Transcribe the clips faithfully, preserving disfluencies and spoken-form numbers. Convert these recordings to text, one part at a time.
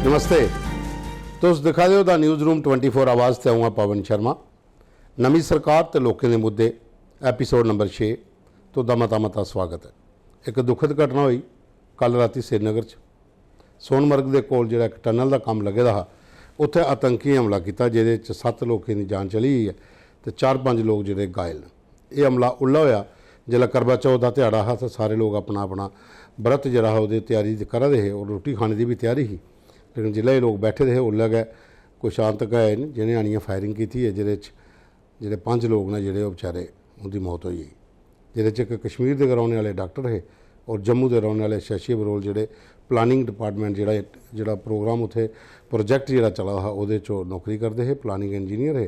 नमस्ते, तुस दिक्खा दे ओ the news room twenty four आवाज़ ते अ'ऊं आं पवन शर्मा। नमीं सरकार ते लोकें दे मुद्दे, एपिसोड नंबर छे, तुं'दा मता मता स्वागत ऐ। इक दुखद घटना होई कल रातीं श्रीनगर च। सोनमर्ग दे कोल जेह्ड़ा इक टनल दा कम्म लग्गे दा हा, उत्थै आतंकियें हमला कीता, जेह्दे च सत्त लोकें दी जान चली गेई ऐ ते चार पंज लोक जेह्ड़े घायल न। एह् हमला उल्लै होआ जिसलै करवा चौथ दा ध्याड़ा हा ते सारे लोक अपना अपना व्रत जेह्ड़ा हा ओह्दी त्यारी ते करा दे हे और रुट्टी खाने दी बी त्यारी ही। लेकिन जिसलै एह् लोक बैठे दे हे, उल्लै गै कुछ आतंक आए न, जि'नें आनियै फायरिंग कीती ऐ, जेह्दे च जेह्ड़े पंज लोक न जेह्ड़े ओह् बेचारे, उं'दी मौत होई गेई, जेह्दे च इक कश्मीर दे गै रौह्ने आह्ले डाक्टर हे और जम्मू दे रौह्ने आह्ले शशि बरोल, जेह्ड़े प्लानिंग डिपार्टमेंट जेह्ड़ा, जेह्ड़ा प्रोग्राम उत्थै प्रोजेक्ट जेह्ड़ा चला दा हा, ओह्दे च ओह् नौकरी करदे हे, प्लानिंग इंजीनियर हे।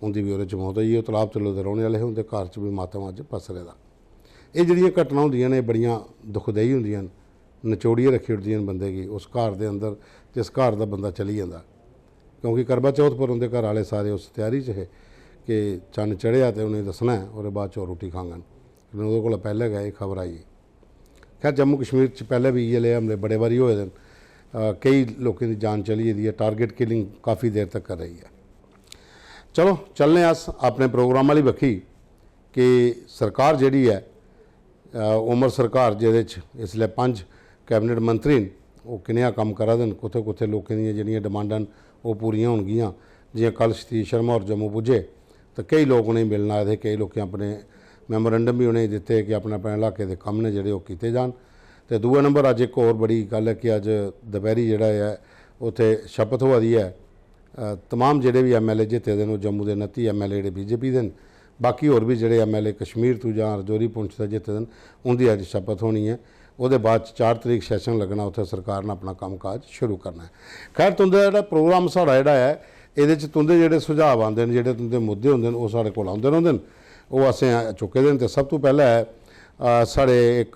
उं'दी बी ओह्दे च मौत होई गेई। ओह् तलाब तिल्लो दे रौह्ने आह्ले हे, उं'दे घर च बी मातम अज्ज पसरे दा। एह् जेह्ड़ियां घटनां होंदियां न, एह् बड़ियां दुखदाई होंदियां न, नचोड़ियै रक्खी ओड़दियां न बंदे गी उस घर दे अंदर जिस घर दा बंदा चली जंदा। क्योंकि करवा चौथ पर उं'दे घर आह्ले सारे उस त्यारी च हे कि चन्न चढ़ेआ ते उ'नेंगी दस्सना ऐ, ओह्दे बाद च ओह् रुट्टी खाङन। लेकिन ओह्दे कोला पैह्लें गै एह् खबर आई गेई। खैर, जम्मू कश्मीर च पैह्लें बी इ'यै लेह् हमले बड़े बारी होए दे न। अ, केई लोकें दी जान चली गेदी ऐ, टारगेट किलिंग काफ़ी देर तक रेही ऐ। चलो, चलने अस अपने प्रोग्राम आह्ली बक्खी कि सरकार जेह्ड़ी ऐ, अ, उमर सरकार, जेह्दे च इसलै पंज कैबिनेट मंत्री न, ओह् कनेहा कम्म करा दे न, कुत्थै कुत्थै लोकें दियां जेह्ड़ियां डिमांडां न, ओह् पूरियां होनगियां। जि'यां कल सतीश शर्मा होर जम्मू पुज्जे ते केई लोक उ'नेंगी मिलन आए दे हे, केई लोकें अपने मैमोरेंडम बी उ'नेंगी दित्ते कि अपने अपने इलाके दे कम्म न जेह्ड़े, ओह् कीते जान। ते दूए नंबर अज्ज इक होर बड़ी गल्ल ऐ कि अज्ज दपैह्री जेह्ड़ा ऐ, उत्थै शपथ होआ दी ऐ। अ, तमाम जेह्ड़े बी एमएलए जित्ते दे न, ओह् जम्मू दे नत्ती एमएलए जेह्ड़े बीजेपी दे न, बाकी होर बी जेह्ड़े एमएलए कश्मीर तू जां रजौरी पुंछ दा जित्ते दे न, उं'दी अज्ज शपथ होनी ऐ। ओह्दे बाद च चार तरीक सैशन लग्गना, उत्थै सरकार ने अपना कम्मकाज शुरू करना ऐ। खैर, तुं'दा जेह्ड़ा प्रोग्राम साढ़ा जेह्ड़ा ऐ, एह्दे च तुं'दे जेह्ड़े सुझाव आंदे न, जेह्ड़े तुं'दे मुद्दे होंदे न, ओह् साढ़े कोल औंदे रौंह्दे न। ओह् असें चुक्के दे न। ते सब तू पैह्लें, अ, साढ़े इक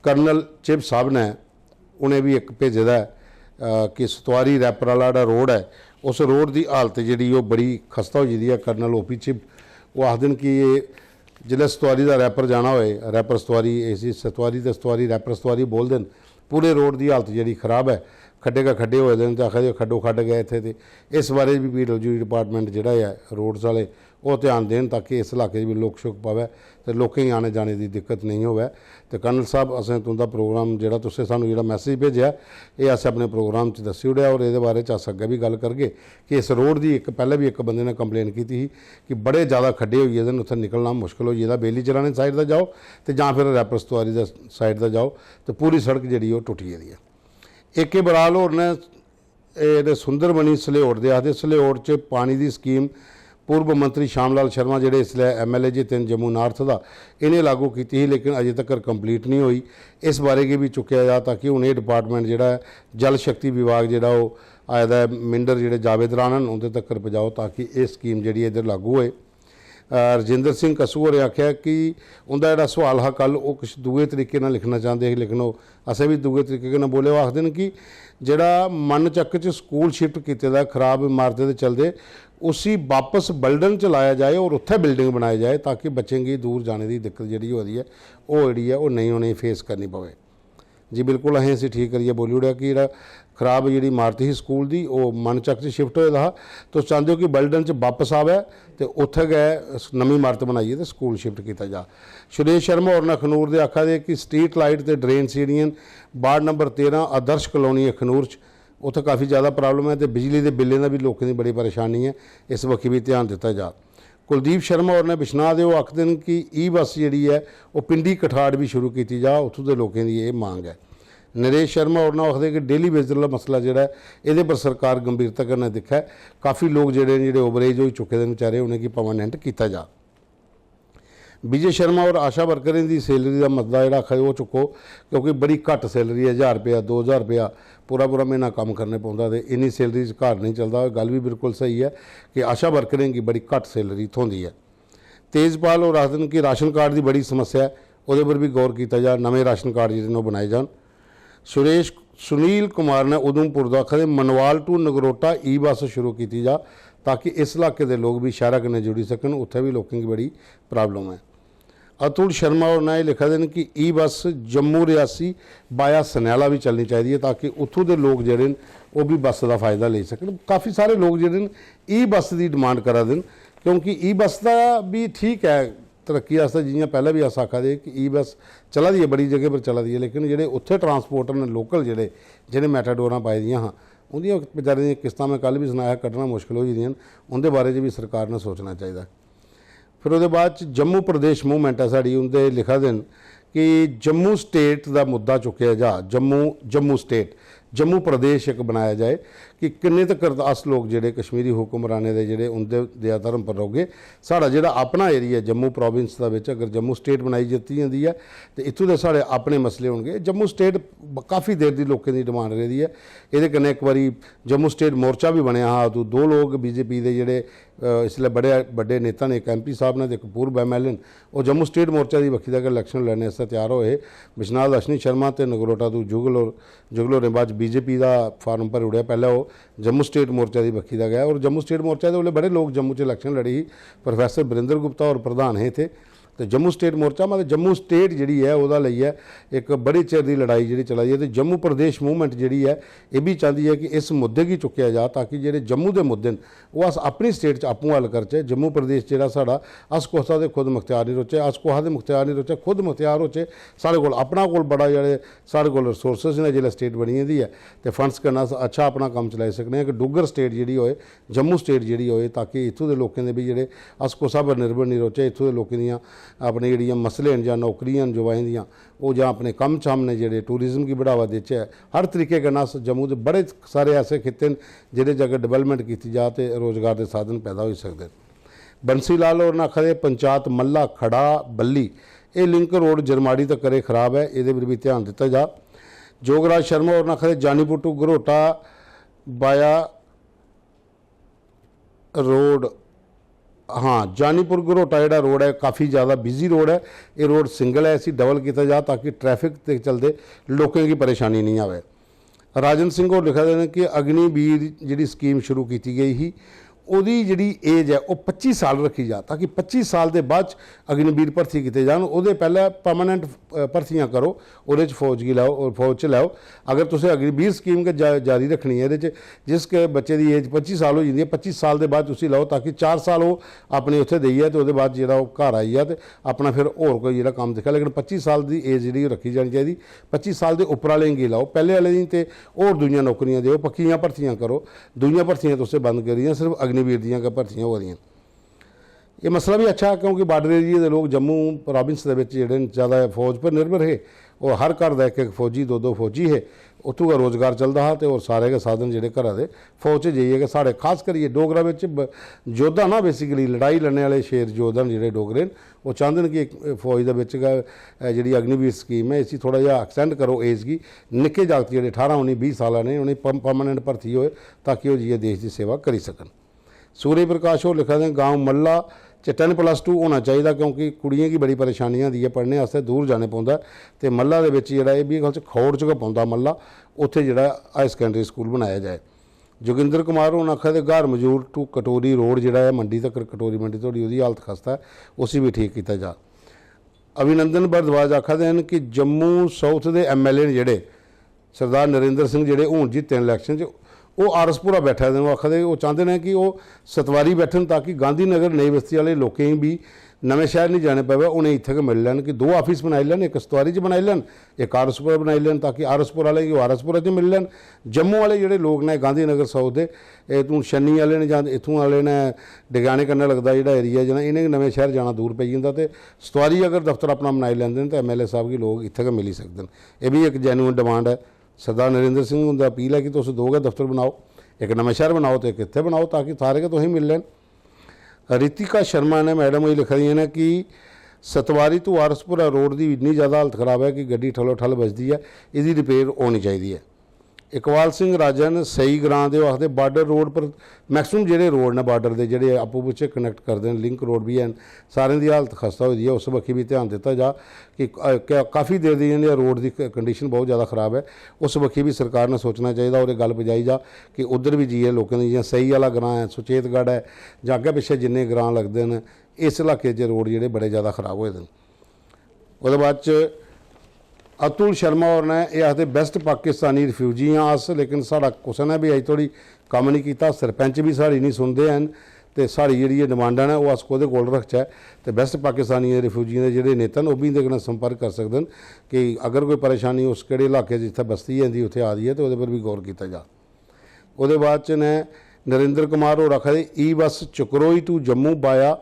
कर्नल चिब साहब ने, उ'नें बी इक भेजे दा ऐ, अ, कि सतवारी रैपर आह्ला जेह्ड़ा रोड ऐ, उस रोड दी हालत जेह्ड़ी ओह् बड़ी खस्ता होई गेदी ऐ। कर्नल ओपी चिब ओह् आखदे न कि एह् जिसलै सतवारी दा रैपर जाना होए, रैपर सतवारी, इसी सतवारी ते सतवारी, रैपर सतवारी बोलदे न, पूरे रोड दी हालत जेह्ड़ी खराब ऐ, खड्डे गै खड्डे होए दे न ते आखा दे खड्डो खड्ड गै इत्थै। ते इस बारे बी पीडब्ल्यूडी डिपार्टमेंट जेह्ड़ा ऐ, रोड्स आह्ले, ओह् ध्यान देन ताकि इस इलाके च बी लोक शोक पवै ते लोकें गी आने जाने दी दिक्कत नेईं होवै। ते कर्नल साहब, असें तुं'दा प्रोग्राम जेह्ड़ा तुसें सानूं जेह्ड़ा मैसेज भेजेआ, एह् असें अपने प्रोग्राम च दस्सी ओड़ेआ और एह्दे बारे च अस अग्गें बी गल्ल करगे कि इस रोड दी इक, पैह्लें बी इक बंदे ने कंप्लेन कीती ही कि बड़े ज़्यादा खड्डे होई गेदे न, उत्थै निकलना मुश्कल होई गेदा। बेली चराने साइड दा जाओ ते जां फिर रैपर सतवारी दा साइड दा जाओ ते पूरी सड़क जेह्ड़ी ओह् टुट्टी गेदी ऐ। ए के बराल होर ने एह् जेह्ड़े सुंदरमणि सलेहोट दे आखदे, सलेहोट च पानी दी स्कीम पूर्व मंत्री श्याम लाल शर्मा, जेह्ड़े इसलै एमएलए जित्ते न जम्मू नार्थ दा, इ'नें लागू कीती ही, लेकिन अजें तक्कर कंप्लीट निं होई। इस बारे गी बी चुक्केआ जा ताकि हून एह् डिपार्टमेंट जेह्ड़ा ऐ, जल शक्ति विभाग जेह्ड़ा ओह् आए दा ऐ, मिंडर जेह्ड़े जावेद राणा न उं'दे तक्कर पजाओ ताकि एह् स्कीम जेह्ड़ी ऐ इद्धर लागू होए। अ, रजिंदर सिंह कस्सू होरें आखेआ कि उं'दा जेह्ड़ा सोआल हा कल, ओह् किश दूए तरीके कन्नै लिखना चांह्दे हे, लेकिन ओह् असें बी दूए तरीके कन्नै बोलेआ। ओह् आखदे न कि जेह्ड़ा मन चक्क च स्कूल शिफ्ट कीते दा ऐ खराब इमारतें दे चलदे, उसी बापस बलडन च लाया जाए और उत्थै बिल्डिंग बनाई जाए ताकि बच्चें गी दूर जाने दी दिक्कत जेह्ड़ी होआ दी ऐ, ओह् जेह्ड़ी ऐ ओह् नेईं उ'नेंगी फेस करनी पवै। जी बिल्कुल, असें इसी ठीक करियै बोली ओड़ेआ कि जेह्ड़ा खराब जेह्ड़ी इमारत ही स्कूल दी, ओह् मन चक्क च शिफ्ट होए दा हा। तुस चांह्दे ओ कि बलडन च बापस आवै ते उत्थै गै नमीं इमारत बनाइयै ते स्कूल शिफ्ट कीता जा। सुरेश शर्मा होर न अखनूर दे, आखा दे कि स्ट्रीट लाइट ते ड्रेन जेह्ड़ियां न, वार्ड नंबर तेरां आदर्श कलोनी अखनूर च, उत्थै काफ़ी ज़्यादा प्रॉब्लम ऐ ते बिजली दे बिल्लें दा बी लोकें दी बड़ी परेशानी ऐ, इस बक्खी बी ध्यान दित्ता जा। कुलदीप शर्मा होर ने बिश्नाह दे ओह् आखदे न कि ई बस जेह्ड़ी ऐ ओह् पिंडी कठाड़ बी शुरू कीती जा, उत्थूं दे लोकें दी एह् मंग ऐ। नरेश शर्मा होर ने आखदे कि डेली वेजर दा मसला जेह्ड़ा ऐ, एह्दे पर सरकार गंभीरता कन्नै दिक्खै। काफ़ी लोक जेह्ड़े न, जेह्ड़े ओवरेज होई चुके दे न बेचारे, उ'नेंगी परमानेंट कीता जा। विजय शर्मा होर आशा वर्करें दी सैलरी दा मसला जेह्ड़ा आखा दे ओह् चुक्को, क्योंकि बड़ी घट्ट सैलरी ऐ, ज्हार रपेआ, दो ज्हार रपेआ, पूरा पूरा म्हीना कम्म करने पौंदा ते इन्नी सैलरी च घर नेईं चलदा। गल्ल बी बिल्कुल स्हेई ऐ कि आशा वर्करें गी बड़ी घट्ट सैलरी थ्होंदी ऐ। तेजपाल होर आखदे न कि राशन कार्ड दी बड़ी समस्या ऐ, ओह्दे पर बी गौर कीता जा, नमें राशन कार्ड जेह्ड़े न ओह् बनाए जान। सुरेश, सुनील कुमार ने उधमपुर दा आखा दे मनवाल टू नगरोटा ई बस शुरू कीती जा ताकि इस इलाके दे लोक बी शैह्रा कन्नै जुड़ी सकन, उत्थै बी लोकें गी बड़ी प्रॉब्लम ऐ। अतुल शर्मा होर ने एह् लिखा दे न कि ई बस जम्मू रियासी बाया सनैला बी चलनी चाहिदी ऐ ताकि उत्थूं दे लोक जेह्ड़े न ओह् बी बस दा फायदा लेई सकन। काफी सारे लोक जेह्ड़े न ई बस दी डिमांड करा दे न, क्योंकि ई बस दा बी ठीक ऐ तरक्की आस्तै, जि'यां पैह्लें बी अस आखा दे कि ई बस चला दी ऐ, बड़ी जगह पर चला दी ऐ, लेकिन जेह्ड़े उत्थै ट्रांसपोर्टर न लोकल, जेह्ड़े जि'नें मेटाडोरां पाई दियां हां, उं'दियां बेचारें दियां किस्तां, में कल बी सनाया, कड्ढना मुश्कल होई गेदियां न। उं'दे बारे च बी सरकार ने सोचना चाहिदा। फिर ओह्दे बाद च जम्मू प्रदेश मूवमेंट ऐ साढ़ी, उं'दे लिखा दे न कि जम्मू स्टेट दा मुद्दा चुक्केआ जा, जम्मू, जम्मू स्टेट, जम्मू प्रदेश इक बनाया जाए, कि किन्ने तक्कर अस लोक जेह्ड़े कश्मीरी हुक्मरानें दे जेह्ड़े उं'दे देआ धर्म पर रौह्गे। साढ़ा जेह्ड़ा अपना एरिया जम्मू प्रोविंस दा बिच अगर जम्मू स्टेट बनाई दित्ती जंदी ऐ, ते इत्थूं दे साढ़े अपने मसले होनगे। जम्मू स्टेट ब-, काफी देर दी लोकें दी डिमांड रेह्दी ऐ। एह्दे कन्नै इक बारी जम्मू स्टेट मोर्चा बी बनेआ हा, अदूं दो लोक बीजेपी दे जेह्ड़े अ, इसलै बड़े बड्डे नेता न, इक एमपी साहब न ते इक पूर्व एमएलए न, ओह् जम्मू स्टेट मोर्चा दी बक्खी दा गै इलेक्शन लड़ने आस्तै त्यार होए हे। बिश्नाथ अश्विनी शर्मा ते नगरोटा तू जुगल होर, जुगल होरें बाद च बीजेपी दा फार्म भरी ओड़ेआ। पैह्लें ओह् जम्मू स्टेट मोर्चा दी बक्खी दा गै, और जम्मू स्टेट मोर्चा दे उसलै बड़े लोक जम्मू च इलेक्शन लड़ी ही। प्रोफेसर बिरेंद्र गुप्ता होर प्रधान हे इत्थै। ते जम्मू स्टेट मोर्चा, मतलब जम्मू स्टेट जेह्ड़ी ऐ, ओह्दा लेइयै इक बड़े चिर दी लड़ाई जेह्ड़ी चला दी ऐ। ते जम्मू प्रदेश मूवमेंट जेह्ड़ी ऐ, एह् बी चांह्दी ऐ कि इस मुद्दे गी चुक्केआ जा, ताकि जेह्ड़े जम्मू दे मुद्दे न, ओह् अस अपनी स्टेट च आपूं हल करचै। जम्मू प्रदेश जेह्ड़ा साढ़ा, अस कुसै दे खुद मुख्तियार निं रौह्चै, अस कुसै दे मुख्तियार निं रौह्चै, खुद मुख्तियार होचै। साढ़े कोल अपना कोल बड़ा जेह्ड़े, साढ़े कोल रिसोर्सेज न, जिसलै स्टेट बनी जंदी ऐ, ते फंड्स कन्नै अस अच्छा अपना कम्म चलाई सकने आं। इक डुग्गर स्टेट जेह्ड़ी होए, जम्मू स्टेट जेह्ड़ी होए, ताकि इत्थूं दे लोकें दे बी जेह्ड़े, अस कुसै पर निर्भर निं रौह्चै, इत्थूं दे लोकें दियां अपने जेह्ड़ियां मसले न जां नौकरियां न युवाएं दियां, ओह् जां अपने कम्म शम्म न जेह्ड़े, टूरिज्म गी बढ़ावा देचै। हर तरीके कन्नै अस जम्मू दे बड़े सारे ऐसे खित्ते न जेह्दे च अगर डेवलपमेंट कीती जा ते रोजगार दे साधन पैदा होई सकदे न। बंसी लाल होर न आखा दे पंचायत मल्ला खड़ा बल्ली, एह् लिंक रोड जरमाड़ी तक्कर एह् खराब ऐ, एह्दे पर बी ध्यान दित्ता जा। जोगराज शर्मा होर न आखा दे जानीपुर टू घरोटा बाया रोड, हां, जानीपुर घरोटा जेह्ड़ा रोड ऐ, काफी ज्यादा बिजी रोड ऐ। एह् रोड सिंगल ऐ, इसी डबल कीता जा ताकि ट्रैफिक दे चलदे लोकें गी परेशानी नेईं आवै। राजन सिंह होर लिखा दे न कि अग्निवीर जेह्ड़ी स्कीम शुरू कीती गेई ही, ओह्दी जेह्ड़ी एज ऐ, ओह् पच्ची साल रक्खी जा, ताकि पच्ची साल दे बाद च अग्निवीर भर्थी कीते जान। ओह्दे पैह्लें परमानेंट, अ, भर्थियां करो, ओह्दे च फौज गी लैओ और फौज च लैओ। अगर तुसें अग्निवीर स्कीम गै जा-, जारी रक्खनी ऐ, एह्दे च जिस क-, बच्चे दी एज पच्ची साल होई जंदी ऐ, पच्ची साल दे बाद उसी लैओ, ताकि चार साल ओह् अपने उत्थै देइयै ते ओह्दे बाद जेह्ड़ा ओह् घर आई जा ते अपना फिर होर कोई जेह्ड़ा कम्म दिक्खै। लेकिन पच्ची साल दी एज जेह्ड़ी ओह् रक्खी जानी चाहिदी, पच्ची साल दे उप्पर आह्लें गी लैओ, पैह्ले आह्लें गी ते होर दूइयां नौकरियां देओ, पक्कियां भर्थियां करो। दूइयां भर्थियां तुसें बंद करी दियां, सिर्फ अग्निवीर दियां गै भर्थियां होआ दियां। एह् मसला बी अच्छा ऐ, क्योंकि बार्डर एरिया दे लोक जम्मू प्रोविंस दे बिच जेह्ड़े न, ज्यादा फौज पर निर्भर हे। और हर घर दा इक इक फौजी, दो दो फौजी हे, उत्थूं गै रोजगार चलदा हा ते होर सारे गै साधन जेह्ड़े घरा दे फौज च जाइयै गै। साढ़े खास करियै डोगरा बिच ब-, योद्धा ना, बेसिकली लड़ाई लड़ने आह्ले शेर योद्धा न जेह्ड़े डोगरे न, ओह् चांह्दे न कि इक फौज दे बिच गै, अ, जेह्ड़ी अग्निवीर स्कीम ऐ, इसी थोह्ड़ा जेहा एक्सटेंड करो एज गी। निक्के जागत जेह्ड़े ठारां उन्नी बीह् साल आह्ले न, उ'नेंगी परमानेंट भर्थी होए, ताकि ओह् जाइयै देश दी सेवा करी सकन। सूर्य प्रकाश होर लिखा दे न, गांव मल्ला च टेन प्लस टू होना चाहिदा, क्योंकि कुड़ियें गी बड़ी परेशानी होंदी ऐ, पढ़ने आस्तै दूर जाने पौंदा ऐ। ते मल्ला दे बिच जेह्ड़ा, एह् बी गल्ल च खौड़ च गै पौंदा मल्ला, उत्थै जेह्ड़ा हाई सकैंडरी स्कूल बनाया जाए। जोगिंदर कुमार होर आखा दे, ग्हार मजूर टू कटोरी रोड जेह्ड़ा ऐ, मंडी तक्कर, कटोरी मंडी धोड़ी, ओह्दी हालत खस्ता ऐ, उसी बी ठीक कीता जा। अभिनंदन भारद्वाज आखा दे न कि जम्मू साउथ दे एमएलए न जेह्ड़े, सरदार नरेंद्र सिंह जेह्ड़े हून जित्ते न इलेक्शन च, ओह् आरएसपुरा बैठे दे न। ओह् आखा दे, ओह् चांह्दे न कि ओह् सतवारी बैठन, ताकि गांधीनगर नई बस्ती आह्ले लोकें गी बी नमें शैह्र निं जाने पवै, उ'नें इत्थै गै मिली लैन। कि दो आफिस बनाई लैन, इक सतवारी च बनाई लैन, इक आरएसपुरा बनाई लैन, ताकि आरएसपुर आह्ले गी ओह् आरएसपुरा च मिली लैन। जम्मू आह्ले जेह्ड़े लोक न गांधीनगर साउथ दे, एह् हून छन्नी आह्ले न जां इत्थूं आह्ले न, डगैने कन्नै लगदा जेह्ड़ा एरिया, जां इ'नें गी नमें शैह्र जाना दूर पेई जंदा। ते सतवारी अगर दफ्तर अपना बनाई लैंदे न, ते एमएलए साहब गी लोक इत्थै गै मिली सकदे न। एह् बी इक जेन्युइन डिमांड ऐ। सरदार नरेंद्र सिंह हुंदा अपील ऐ कि तुस दो गै दफ्तर बनाओ, इक नमें शैह्र बनाओ ते इक इत्थै बनाओ, ताकि सारे गै तुसेंगी मिली लैन। रितिका शर्मा ने, मैडम, एह् लिखा दियां न कि सतवारी तू आरएसपुरा रोड दी इन्नी ज्यादा हालत खराब ऐ कि गड्डी ठलो ठल बजदी ऐ, एह्दी रिपेयर होनी चाहिदी ऐ। इकबाल सिंह राजन सई ग्रां दे, ओह् आखदे, बार्डर रोड पर मैक्सिमम जेह्ड़े रोड न बार्डर दे, जेह्ड़े आपूं बिच्चें कनैक्ट करदे न, लिंक रोड बी हैन, सारें दी हालत खस्ता होई दी ऐ। उस बक्खी बी ध्यान दित्ता जा कि, अ, क-, काफी देर दी जेह्ड़ी रोड दी क-, कंडीशन बहुत ज्यादा खराब ऐ। उस बक्खी बी सरकार ने सोचना चाहिदा और एह् गल्ल पजाई जा कि उद्धर बी जाइयै लोकें दी, जि'यां सई आह्ला ग्रां ऐ, सुचेतगढ़ ऐ, जां अग्गें पिच्छें जिन्ने ग्रां लगदे न, इस इलाके च रोड जेह्ड़े बड़े ज्यादा खराब होए दे न। ओह्दे बाद च अतुल शर्मा होर ने एह् आखदे, "बेस्ट पाकिस्तानी रिफ्यूजी आं अस, लेकिन साढ़ा कुसै ने बी अजें धोड़ी कम्म निं कीता, सरपैंच बी साढ़ी निं सुनदे हैन ते साढ़ी जेह्ड़ी एह् डिमांडां न, ओह् अस कोह्दे कोल रखचै?" ते बेस्ट पाकिस्तानी रिफ्यूजियें दे जेह्ड़े नेता न, ओह् बी इं'दे कन्नै संपर्क करी सकदे न कि अगर कोई परेशानी उस केह्ड़े इलाके च जित्थै बस्ती ऐ इं'दी, उत्थै आ दी ऐ, ते ओह्दे पर बी गौर कीता जा। ओह्दे बाद च ने नरेंद्र कुमार होर आखा दे, "ई बस चक्रोई to Jammu via,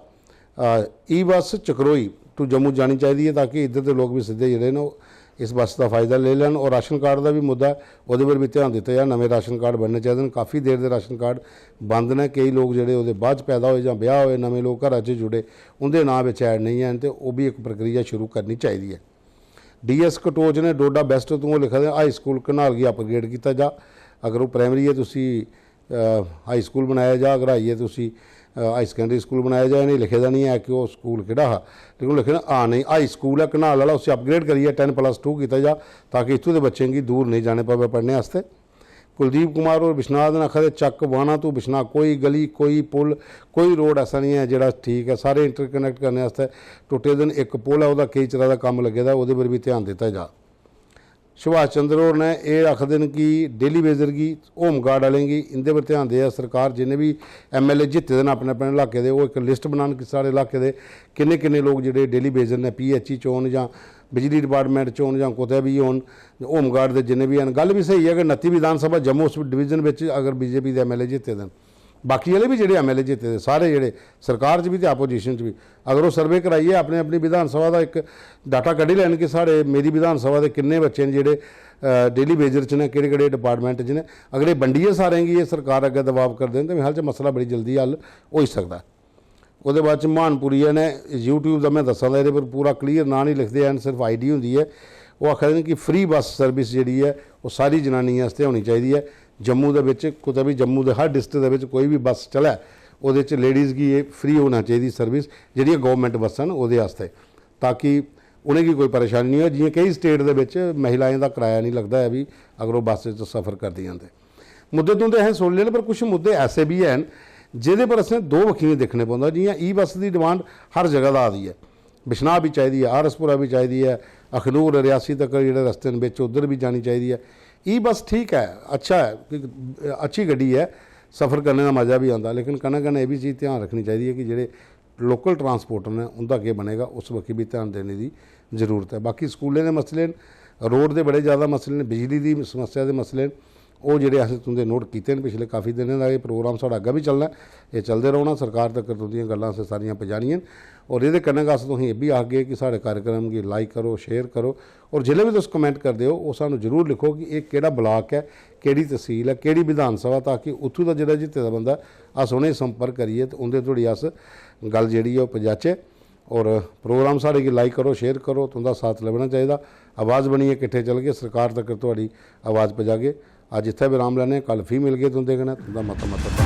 a, E bus चक्रोई to Jammu जानी चाहिदी ऐ, ताकि इद्धर दे लोक बी सिद्धे जेह्ड़े न, ओह् इस बस दा फायदा लेई लैन।" और राशन कार्ड दा बी मुद्दा ऐ, ओह्दे पर बी ध्यान दित्ता जा। नमें राशन कार्ड बनने चाहिदे न। काफ़ी देर दे राशन कार्ड बंद न। केई लोक जेह्ड़े ओह्दे बाद च पैदा होए जां ब्याह् होए, नमें लोक घरा च जुड़े, उं'दे नांऽ बिच ऐड नेईं हैन, ते ओह् बी इक प्रक्रिया शुरू करनी चाहिदी ऐ। डी एस कटोच ने डोडा बेस्ट तों लिखा दे, हाई स्कूल घनाल गी अपग्रेड कीता जा। अगर ओह् प्राइमरी ऐ, तुसी, अ, हाई स्कूल बनाया जा, अगर हाई ऐ, तुसी, अ, हाई सकैंडरी स्कूल बनाया जा। इ'नें लिखे दा निं ऐ कि ओह् स्कूल केह्ड़ा हा, लेकिन ओह् लिखे दा, हां, नेईं, हाई स्कूल ऐ घनाल आह्ला, उसी अपग्रेड करियै टैन प्लस टू कीता जा, ताकि इत्थूं दे बच्चें गी दूर नेईं जाने पवै पढ़ने आस्तै। कुलदीप कुमार होर बिश्नाह दे न, आखा दे, चक्क वाणा तू बिश्नाह कोई गली, कोई पुल, कोई रोड ऐसा निं ऐ जेह्ड़ा ठीक ऐ, सारे इंटरकनैक्ट करने आस्तै टुट्टे दे न। इक पुल ऐ, ओह्दा केई चिरा दा कम्म लग्गे दा, ओह्दे पर बी ध्यान दित्ता जा। सुभाष चंद्र होर ने एह् आखदे न कि डेली वेजर गी, होम गार्ड आह्लें गी, इं'दे पर ध्यान देऐ सरकार। जिन्ने बी एम एल ए जित्ते दे न अपने अपने इलाके दे, ओह् इक लिस्ट बनान कि साढ़े इलाके दे किन्ने किन्ने लोक जेह्ड़े डेली वेजर न, पी एच ई च होन जां बिजली डिपार्टमेंट च होन जां कुतै बी होन, होम गार्ड दे जिन्ने बी हैन। गल्ल बी स्हेई ऐ कि नत्ती विधानसभा जम्मू उस डिवीजन बिच अगर B J P related M L A जित्ते दे न, बाकी आह्ले बी जेह्ड़े एम एल ए जित्ते दे, सारे जेह्ड़े सरकार च बी ते अपोजिशन च बी, अगर ओह् सर्वे कराइयै अपने अपनी विधानसभा दा इक डाटा कड्ढी लैन कि साढ़े, मेरी विधानसभा दे किन्ने बच्चे न जेह्ड़े, अ, डेली वेजर च न, केह्ड़े केह्ड़े डिपार्टमेंट च न, अगर एह् बंडियै सारें गी एह् सरकार अग्गें दबाव करदे न, ते मेरे ख्याल च मसला बड़ी जल्दी हल होई सकदा ऐ। ओह्दे बाद च म्हानपुरिया ने, YouTube दा में दस्सा दा, एह्दे पर पूरा क्लियर नांऽ निं लिखदे हैन, सिर्फ आई डी होंदी ऐ। ओह् आखा दे न कि फ्री बस सर्विस जेह्ड़ी ऐ, ओह् सारी जनानियें आस्तै होनी चाहिदी ऐ। जम्मू दे बिच, कुतै बी जम्मू दे हर डिस्ट्रिक्ट दे बिच कोई बी बस चलै, ओह्दे च लेडीज़ गी एह् फ्री होना चाहिदी सर्विस, जेह्ड़ियां गौरमेंट बस्सां न ओह्दे आस्तै, ताकि उ'नेंगी कोई परेशानी निं होऐ। जि'यां केई स्टेट दे बिच महिलाएं दा कराया निं लगदा ऐ बी, अगर ओह् बस च सफर करदियां न ते। मुद्दे तुं'दे असें सुनी ले न, पर कुछ मुद्दे ऐसे बी हैन जेह्दे पर असें दो बक्खियें दिक्खने पौंदा। जि'यां ई बस दी डिमांड हर जगह दा आ दी ऐ, बिश्नाह बी चाहिदी ऐ, आर एस पुरा बी चाहिदी ऐ, अखनूर रियासी तक जेह्ड़े रस्ते न बिच, उद्धर बी जानी चाहिदी ऐ। ई बस ठीक ऐ, अच्छा ऐ, इक अच्छी गड्डी ऐ, सफर करने दा मजा बी आंदा, लेकिन कन्नै कन्नै एह् बी चीज ध्यान रक्खनी चाहिदी ऐ कि जेह्ड़े लोकल ट्रांसपोर्टर न, उं'दा केह् बनेगा, उस बक्खी बी ध्यान देने दी जरूरत ऐ। बाकी स्कूलें दे मसले न, रोड दे बड़े ज्यादा मसले न, बिजली दी समस्या दे मसले न, ओह् जेह्ड़े असें तुं'दे नोट कीते न पिछले काफी दिनें दा। एह् प्रोग्राम साढ़ा अग्गें बी चलना ऐ, एह् चलदे रौह्ना। सरकार तक्कर तुं'दियां गल्लां असें सारियां पजानियां न। और एह्दे कन्नै गै अस तुसेंगी एह् बी आखगे कि साढ़े कार्यक्रम गी लाइक करो, शेयर करो, और जिसलै बी तुस कमेंट करदे ओ, ओह् सानूं जरूर लिखो कि एह् केह्ड़ा ब्लाक ऐ, केह्ड़ी तसील ऐ, केह्ड़ी विधान सभा, ताकि उत्थूं दा जेह्ड़ा जित्ते दा बंदा, अस उ'नेंगी संपर्क करियै ते उं'दे धोड़ी अस गल्ल जेह्ड़ी ऐ ओह् पजाचै। और प्रोग्राम साढ़े गी लाइक करो, शेयर करो, तुं'दा साथ लब्भना चाहिदा। आवाज बनियै किट्ठे चलगे, सरकार तक्कर थुआढ़ी आवाज पजागे। अज्ज इत्थै विराम लैने आं, कल फ्ही मिलगे तुं'दे कन्नै। तुं'दा मता मता